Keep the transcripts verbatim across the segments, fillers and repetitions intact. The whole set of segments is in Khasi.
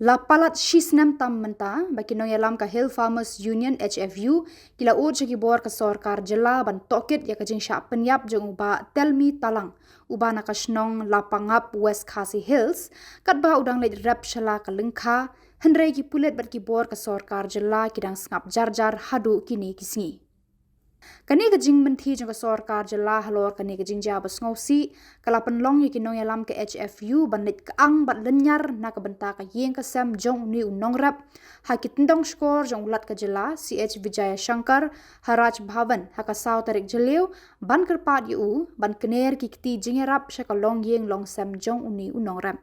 La palat shi snem tam mynta ba ki nongïalam ka Hill Farmers Union, H F U, ki la ud sha ki bor ka sorkar jylla ban tohkit ïa ka jingshah pynïap jong u Bah Telmi Talang, uba na ka shnong Lapangap, West Khasi Hills, katba u dang leit rep sha la ka lyngkha, hynrei ki pulit bad ki bor ka sorkar jylla ki dang sngap jar jar haduh kine ki sngi. Kane ka jingmynthi jong ka sorkar jylla halor kane ka jingjia ba sngewsih ka la pynlong ïa ki nongïalam ka H F U ban leit kyang bad lynñiar na ka bynta ka ïing ka sem jong une u nongrep ha ki tyndong shkor jong u Lat ka jylla, C H Vijayashankar, ha Raj Bhavan ha ka saw tarik Jylliew, ban kyrpad ïa u ban kner ki kti jingïarap sha ka longïing longsem jong une u nongrep.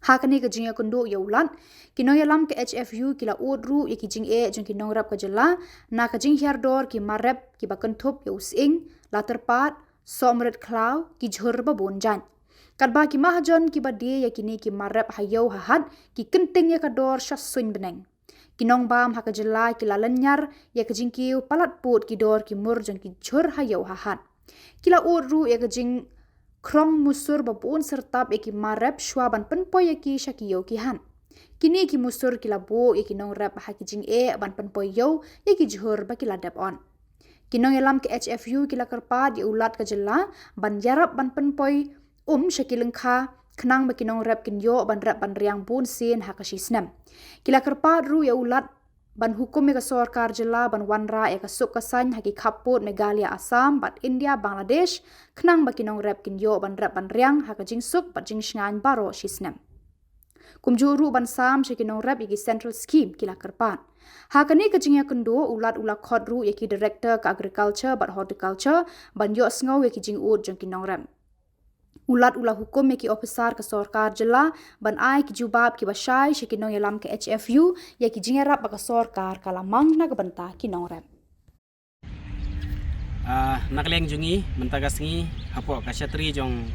Ha kane ka jingïakynduh ïa u Lat, ki nongïalam ka H F U ki la ud ruh ïa ki jingeh jong ki nongrep ka jylla na ka jinghiar dor ki mar rep kiba kynthup ïa u sying, la tyrpad, sohmrit khlaw, ki jhur ba bun jait. Katba ki mahajon kiba die ïa kine ki mar rep ha ïew ha hat ki kynting ïa ka dor sha suiñ bneng. Ki nongbam ha ka jylla ki la lynñiar ïa ka jingkiew palat pud ki dor ki mur jong ki jhur ha ïew ha hat. Ki la ud ruh ïa ka jingkhrong musur ba bun syrtap ïa ki mar rep shuwa ban pynpoi ïa ki sha ki ïew ki hat. Kine ki musur ki la buh ïa ki nongrep ha ki jingeh ban pynpoi ïew ïa ki jhur ba ki la dep ot. Ki nongïalam ka H F U ki la kyrpad ïa u Lat ka jylla ban ïarap ban pynpoi um sha ki lyngkha khnang ba ki nongrep kin ïoh ban rep ban riang bun sien ha ka shi snem. Ki la kyrpad ruh ïa u Lat ban hukum ïa ka sorkar jylla ban wanrah ïa ka suk ka saiñ ha ki khappud Meghalaya, Assam bad India Bangladesh khnang ba ki nongrep kin ïoh ban rep ban riang ha ka jingsuk bad jingshngaiñ baroh shi snem. Kumjuh ruh ban sam sha ki nongrep ïa ki central scheme, ki la kyrpad. Ha kane ka jingïakynduh u Lat u la khot ruh ïa ki director ka agriculture bad horticulture ban ïohsngew ïa ki jingud jong ki nongrep. U Lat u la hukum ïa ki ophisar ka sorkar jylla ban ai ki jubab kiba shai sha ki nongïalam ka H F U ïa ki jingïarap ba ka sorkar ka la mang na ka bynta ki nongrep. Ah, na ka liang jong ngi mynta ka sngi hapoh ka shatri jong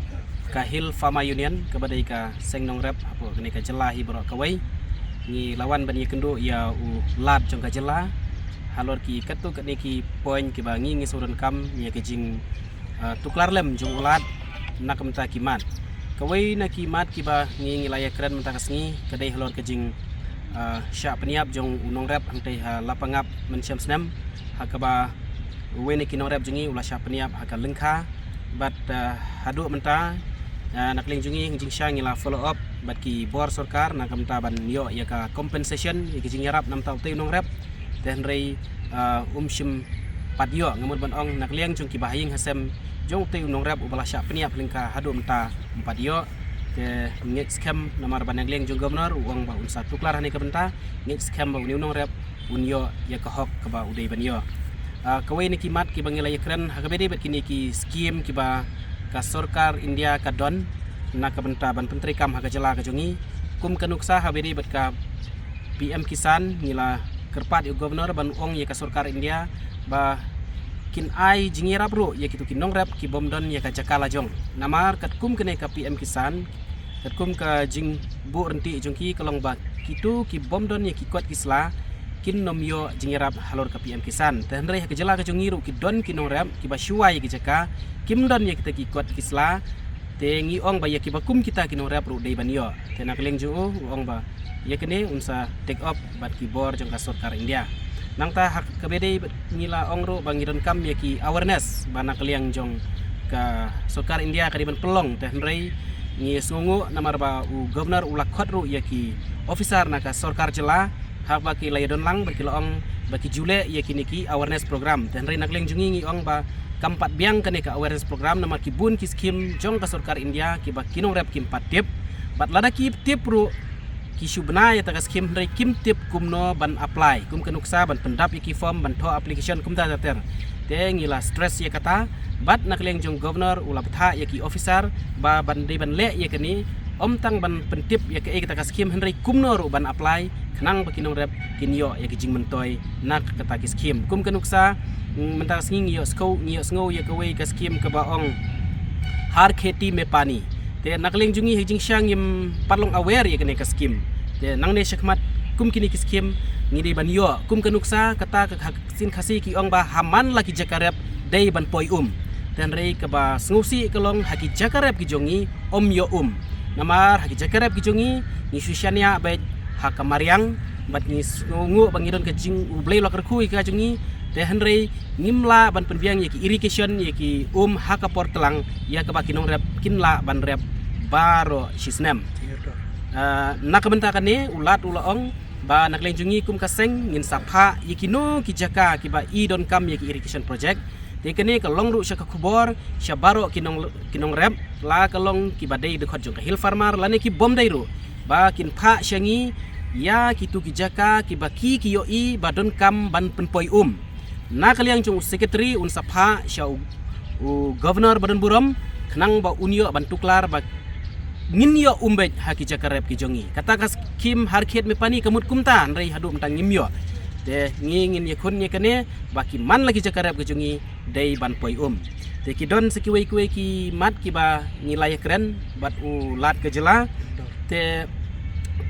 ka Hill Farmer Union kaba dei ka seng nongrep hapoh kane ka jylla hi baroh kawei, ngi la wan ban ïakynduh ïa u Lat jong ka jylla halor ki katto katne ki point kiba ngi ngi sngewdonkam ïa ka jing, ah, tuklar lem jong u Lat na ka bynta ki mat. Kawei na ki mat kiba ngi ngi la ïakren mynta ka sngi ka dei halor ka jing, ah, shah pynïap jong u nongrep hangtei ha Lapangap mynshem snem, ha kaba uwei na ki nongrep jong ngi u la shah pynïap ha ka lyngkha. Bad, ah, haduh mynta, ah, na ka liang jong ngi, jingshisha ngi la follow up bad ki bor sorkar na ka bynta ban ïoh ïa ka compensation, ïa ka jingïarap na ka bynta utei u nongrep. Te hynrei, ah, um shym pat ïoh, nga mut ban ong na ka liang jong kiba ha ïing ha sem jong utei u nongrep uba la shah pynïap ha lyngkha haduh mynta um pat ïoh. Te ngeit skhem namar ba na ka liang jong u Governor u ong ba un sa tuklar ha kane ka bynta, ngeit skhem ba une u nongrep un ïoh ïa ka hok kaba u dei ban ïoh. Ah, kawei na ki mat kiba ngi la ïakren ha kaba dei bad kine ki skim kiba ka sorkar India ka don na ka bynta ban pyntreikam ha ka jylla ka jong ngi. Kum ka nuksa ha kaba dei bad ka P M Kisan, ngi la kyrpad ïa u Governor ban ong ïa ka sorkar India ba kin ai jingïarap ruh ïa kito ki nongrep ki bym don ïa ka jaka la jong. Namar katkum kane ka P M Kisan, katkum ka jingbuh ryntih jong ki ka long ba kito ki bym don ïa ki kot ki sla kin nym ïoh jingïarap halor ka P M Kisan. Te hynrei ha ka jylla ka jong ngi ruh ki don ki nongrep kiba shuwa ïa ki jaka, kim don ïa kita ki kot ki sla. Te ngi ong ba ïa kiba kum kita ki nongrep ruh dei ban ïoh. Te na ka liang jong u u ong ba ïa kane un sa take up bad ki bor jong ka sorkar India. Nangta ha kaba dei ngi la ong ruh ba ngi donkam ïa ki awareness ba na ka liang jong ka sorkar India ka dei ban pynlong, te hynrei ngi sngewnguh namar ba u Governor u la khot ruh ïa ki officer na ka sorkar jylla ha ba ki la ïadon lang bad ki la ong ba ki ju leh ïa kine ki awareness program. Te hynrei na ka liang jong ngi ngi ong ba kam pat biang kane ka awareness program namar ki bun ki skim jong ka sorkar India kiba ki nongrep kim pat tip. Bad lada ki tip ruh ki shu bna ïa kata ka skim hynrei kim tip kumno ban apply, kum ka nuksa ban pyndap ïa ki form, ban thoh application, kumta ter ter. Te ngi la stress ïa kata, bad na ka liang jong u Governor u la bthah ïa ki officer ba ban dei ban leh ïa kane, ym tang ban pyntip ïa kaei kata ka skim hynrei kumno ruh ban apply khnang ba ki nongrep kin ïoh ïa ki jingmyntoi na kata ki skim. Kum ka nuksa, mm, mynta ka sngi ngi ïohsngew, ngi ïohsngew ïa kawei ka skim kaba ong Har Kheti Mein Pani. Te na ka liang jong ngi ha jingshisha ngim pat long aware ïa kane ka skim. Te nangne shakhmat kum kine ki skim ngi dei ban ïoh. Kum ka nuksa kata ka ha ka ktien Khasi ki ong ba ha man la ki jaka rep dei ban poi um. Te hynrei kaba sngewsih ka long ha ki jaka rep ki jong ngi ym ïoh um. Namar ha ki jaka rep ki jong ngi, ngi shu shaniah beit ha ka mariang, bad ngi sngewnguh ba ngi don ka jing, U Blei u la kyrkhu ïa ka jong ngi. Te hynrei ngim lah ban pynbiang ïa ki irrigation, ïa ki um ha ka por tlang, ïa kaba ki nongrep kin lah ban rep baroh shi snem. Ah, na ka bynta kane, u Lat u la ong ba na ka liang jong ngi kum ka seng ngin sa phah ïa kino ki jaka kiba i donkam ïa ki irrigation project. Te kane ka long ruh sha ka khubor sha baroh ki nong, ki nongrep, la ka long kiba dei dkhot jong ka hill farmer lane ki bym dei ruh, ba kin phah sha ngi ïa kitu ki jaka kiba ki, ki ïohi ba donkam ban pynpoi um. Na ka liang jong u Secretary un sa phah sha u, u Governor ba don burom, khnang ba un ïoh ban tuklar ba ngin ïoh um beit ha ki jaka rep ki jong ngi. Kata ka skim Har Khet Meh Pani ka mut kumta, hynrei haduh mynta ngim ïoh. Te ngi ngin ïakhun ïa kane ba ki man la ki jaka rep ki jong ngi dei ban poi um. Te ki don sa kiwei kiwei ki mat kiba ngi la ïakren bad u Lat ka jylla. Te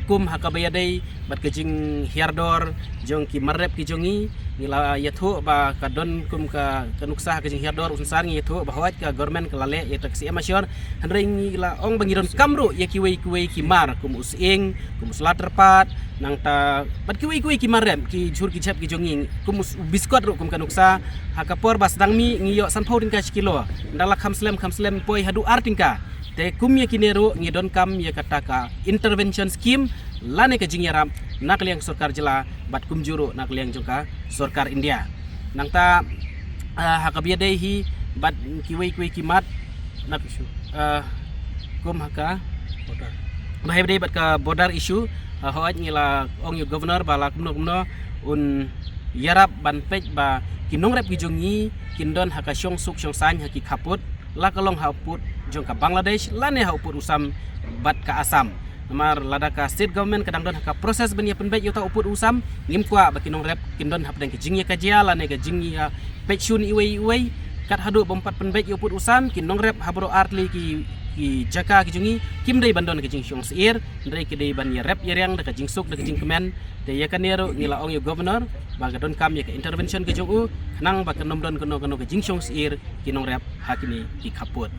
kum ha kaba ïadei bad ka jinghiar dor jong ki mar rep ki jong ngi, ngi la ïathuh ba ka don kum ka, ka nuksa ha ka jinghiar dor u synsar, ngi ïathuh ba hooid ka government ka la leh ïa ka C M Ashore. Hynrei ngi la ong ba ngi donkam ruh ïa kiwei kiwei ki mar kum u sying, kum u sla tyrpad, nangta bad kiwei kiwei ki mar rep, ki jhur ki jhep ki jong ngi, kum u s-, u biskot ruh kum ka nuksa, ha ka por ba sdang mih ngi ïoh sanphew tyngka shi kilo, ynda la kham slem kham slem poi haduh ar tyngka. Te kum ïa kine ruh ngi donkam ïa kata ka intervention scheme lane ka jingïarap na ka liang sorkar jylla bad kumjuh ruh na ka liang jong ka sorkar India. Nangta, ah, ha kaba ïadei hi bad kiwei kiwei ki mat na, ah, kum ha ka border, ba ha kaba ïadei bad ka border issue, ah, hooid ngi la ong ïa u Governor ba la kumno kumno un ïarap ban peit ba ki nongrep ki jong ngi kin don ha ka shongsuk shongsaiñ ha ki khappud, la ka long ha u pud jong ka Bangladesh lane ha u pud u sam bad ka Assam. Namar lada ka state government ka dang don ha ka process ban ïa pynbeit ïa uta u pud u sam, ngim kwah ba ki nongrep kin don hapdeng ka jingïakajia lane ka jingïapeit shun iwei iwei. Kat haduh bym pat pynbeit ïa u pud u sam, ki nongrep ha baroh artylli ki, ki jaka ki jong ngi kim dei ban don ka jingsngewsyier, hynrei ki dei ban ïarep ïariang da ka jingsuk da ka jingkmen. Te ïa kane ruh ngi la ong ïa u Governor ba ka donkam ïa ka intervention ka jong u, khnang ba kan ym don kano kano ka jingsngewsyier ki nongrep ha kine ki khappud.